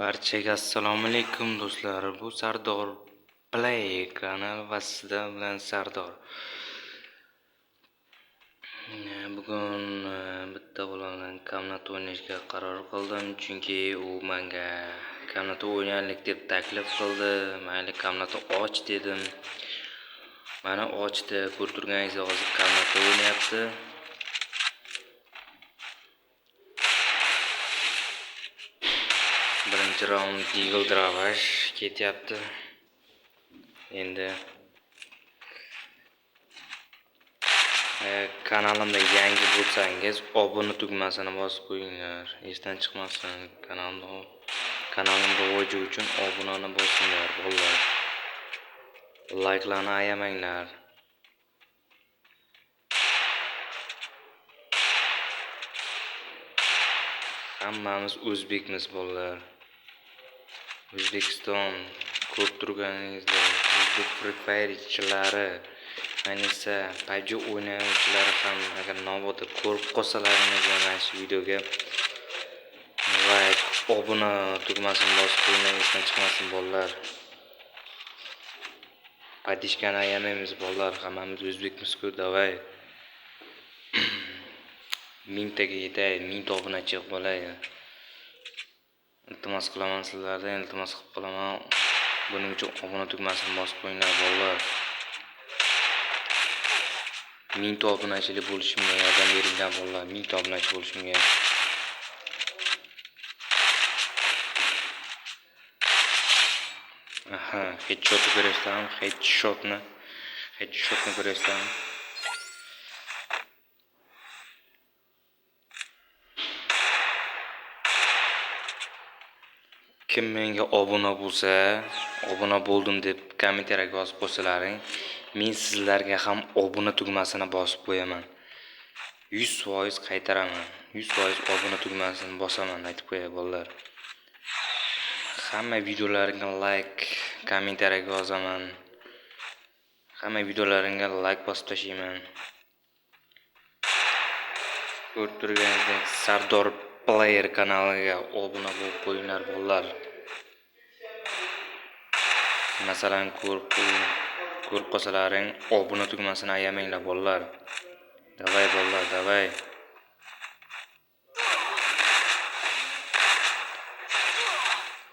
Barchaga assalomu alaykum do'stlar. Bu Sardor Play kanali va sizlar bilan Sardor. Bugun bitta bola bilan komnata o'ynashga qaror qildim, chunki u menga komnata o'ynaylik deb taklif qildi. Mayli, komnata och dedim. Mana ochdi, ko'rib turganingizdek hozir komnata o'ynayapti. Birinchi raund Deagle Dravash ketyapti. Endi kanalimda yangi bo'lsangiz, obuna tugmasini bosib qo'yinglar. Esdan chiqmasin, kanalim rivoji uchun obunani bosinglar, bolalar. Layklarni ayamanglar. Hammamiz o'zbekmiz, bolalar. O'zbekiston ko'rib turganingizdek, o'zbek Free Fire'chilari, ayniqsa PUBG o'ynayuvchilari ham agar mabodo ko'rib qolsalaringiz mana shu videoga like, obuna tugmasini bosib qo'yinglar, esdan chiqmasin bolalar. Поддержкani ayamaymiz bolalar, hammamiz o'zbekmiz-ku, давай. Mingtaga yetay, 1000 ta obunachi bo'lay. Iltimos qilaman sizlardan, iltimos qilib qolaman. Buning uchun obuna tugmasini bosib qo'yinglar bolalar. 1000 ta obunachilik bo'lishimga yordam beringlar bolalar, 1000 ta obunachi bo'lishimga. Aha, headshotni ko'ryapsizlarmi? Headshotni ko'ryapsizlarmi? Kim menga obuna bo'lsa, obuna bo'ldim deb kommentariyaga yozib qo'ysalaring, men sizlarga ham obuna tugmasini bosib qo'yaman. 100% qaytaraman. 100% obuna tugmasini bosaman, aytib qo'yay bolalar. Hamma videolarimga like, kommentariyaga yozaman. Hamma videolarimga like bosib tashlayman. Ko'rib turganingizdek Sardor Player kanaliga obuna bo'lib qo'yinglar bolalar. Masalan, ko'rib qolsalaring obuna tugmasini ayamanglar bolalar. Davay bolalar, davay.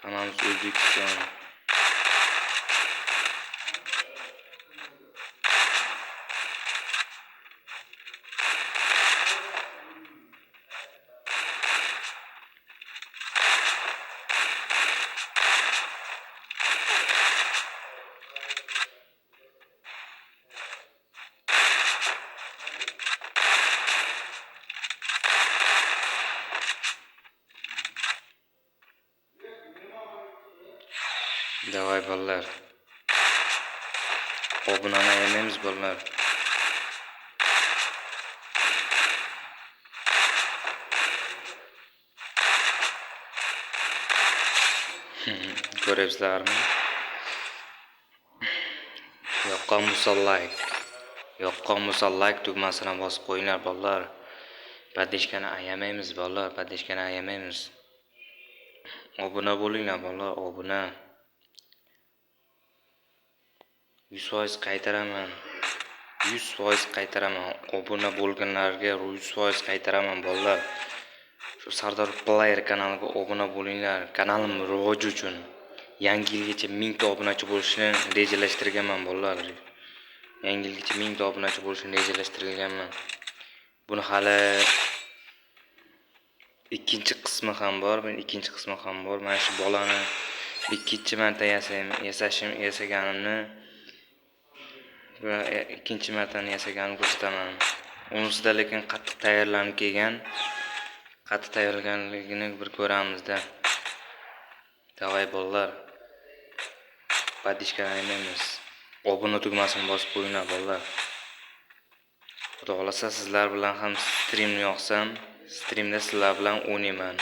Hammamiz O'zbekiston. Davay bolalar. Obunani ayamaymiz bolalar. Ko'ryapsizlarmi? Yoqqan bo'lsa like, yoqqan bo'lsa like tugmasini bosib qo'yinglar bolalar. Поддержкani ayamaymiz bolalar, поддержкani ayamaymiz. Obuna bo'linglar bolalar, obuna. 100% qaytaraman. 100% qaytaraman. Obuna bo'lganlarga 100% qaytaraman bolalar. Shu Sardor Player kanaliga obuna bo'linglar. Kanalim rivoji uchun yangi yilgacha 1000 ta obunachi bo'lishni rejalashtirganman bolalar. Yangi yilgacha 1000 ta obunachi bo'lishni rejalashtirganman. Buni hali ikkinchi qismi ham bor, buni ikkinchi qismi ham bor. Mana shu bolani ikkinchi marta yasaganimni va ikkinchi martani yasaganimni ko'rsataman. Unisida lekin qattiq tayyorlanib kelgan, qattiq tayyorlanganligini bir ko'ramizda. Davay bolalar. Поддержка aymaymiz. Obuna tugmasini bosib qo'yinglar bolalar. Xudo xolasa sizlar bilan ham streamni yoqsam, streamda sizlar bilan o'ynayman.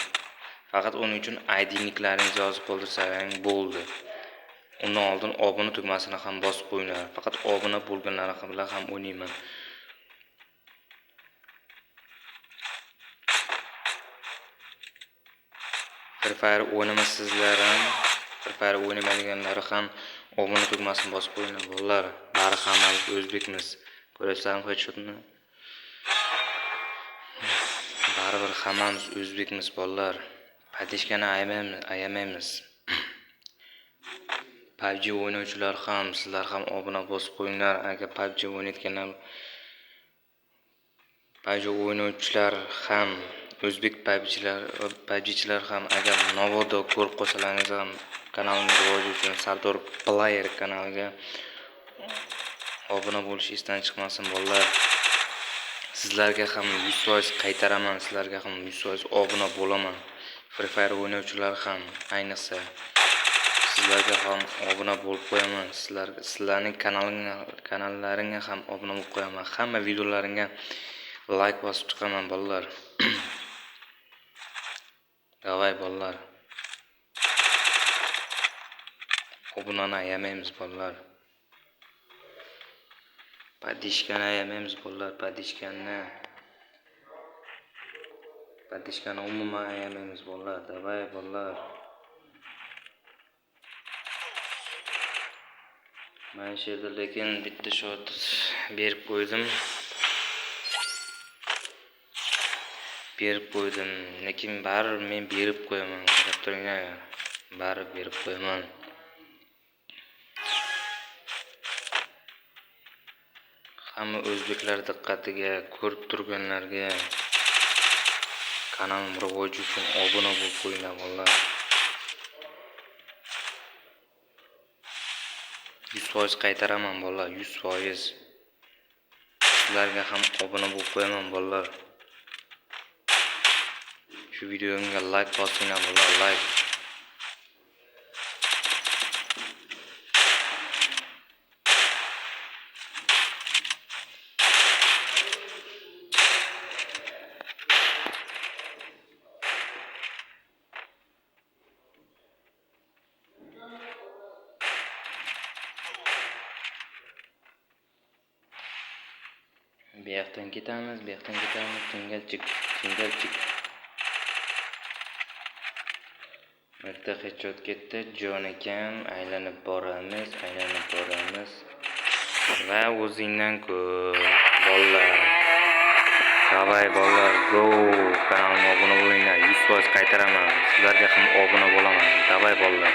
Faqat uning uchun ID-niklaringizni yozib qoldirsalaring bo'ldi. Undan oldin obuna tugmasini ham bosib qo'yinglar. Faqat obuna bo'lganlar bilan ham o'ynayman. Free Fire o'ynamasizlar ham, Free Fire o'ynamaydiganlari ham obuna tugmasini bosib qo'yinglar bolalar. Bari hammamiz o'zbekmiz. Ko'rasizlarmi headshotni? Baribir hammamiz o'zbekmiz bolalar. Поддержка ni ayamaymiz. PUBG o'ynovchilar ham, sizlar ham obuna bosib qo'yinglar. Agar PUBG o'ynayotganlar, PUBG o'ynovchilar ham, o'zbek PUBGchilar ham agar mabodo ko'rib qolsalaringiz ham kanalimni rivoji uchun Sardor Player kanaliga obuna bo'lish esdan chiqmasin bolalar. Sizlarga ham 100% qaytaraman, sizlarga ham 100% obuna bo'laman. Free Fire o'ynovchilar ham ayniqsa sizlarga ham obuna bo'lib qo'yaman. Sizlarning kanallaringga ham obuna bo'lib qo'yaman. Hamma videolaringga like bosib chiqaman bolalar. Давай bolalar. Obunani ayamaymiz bolalar. Поддержка ni ayamaymiz bolalar, поддержка ni. Поддержка ni umuman ayamaymiz bolalar. Давай bolalar. Mana shu yerda lekin bitta shot berib qo'ydim. Berib qo'ydim, lekin baribir men berib qo'yaman, qarab turinglar. Baribir berib qo'yaman. Hamma o'zbeklar diqqatiga, ko'rib turganlarga kanalim rivoji uchun obuna bo'lib qo'yinglar bolalar. 100% qaytaraman bolalar, 100%. Sizlarga ham obuna bo'lib qo'yaman bolalar. Shu videomga like bosinglar bolalar, like. Bu yoqdan ketamiz, bu yoqdan ketamiz, chingalchik, chingalchik. Bitta headshot ketdi, jon ekan, aylanib boramiz, aylanib boramiz. Va o'zingdan ko'r, bolalar. Давай bolalar, go! Kanalimga obuna bo'linglar, 100% qaytaraman. Sizlarga ham obuna bo'laman. Давай bolalar.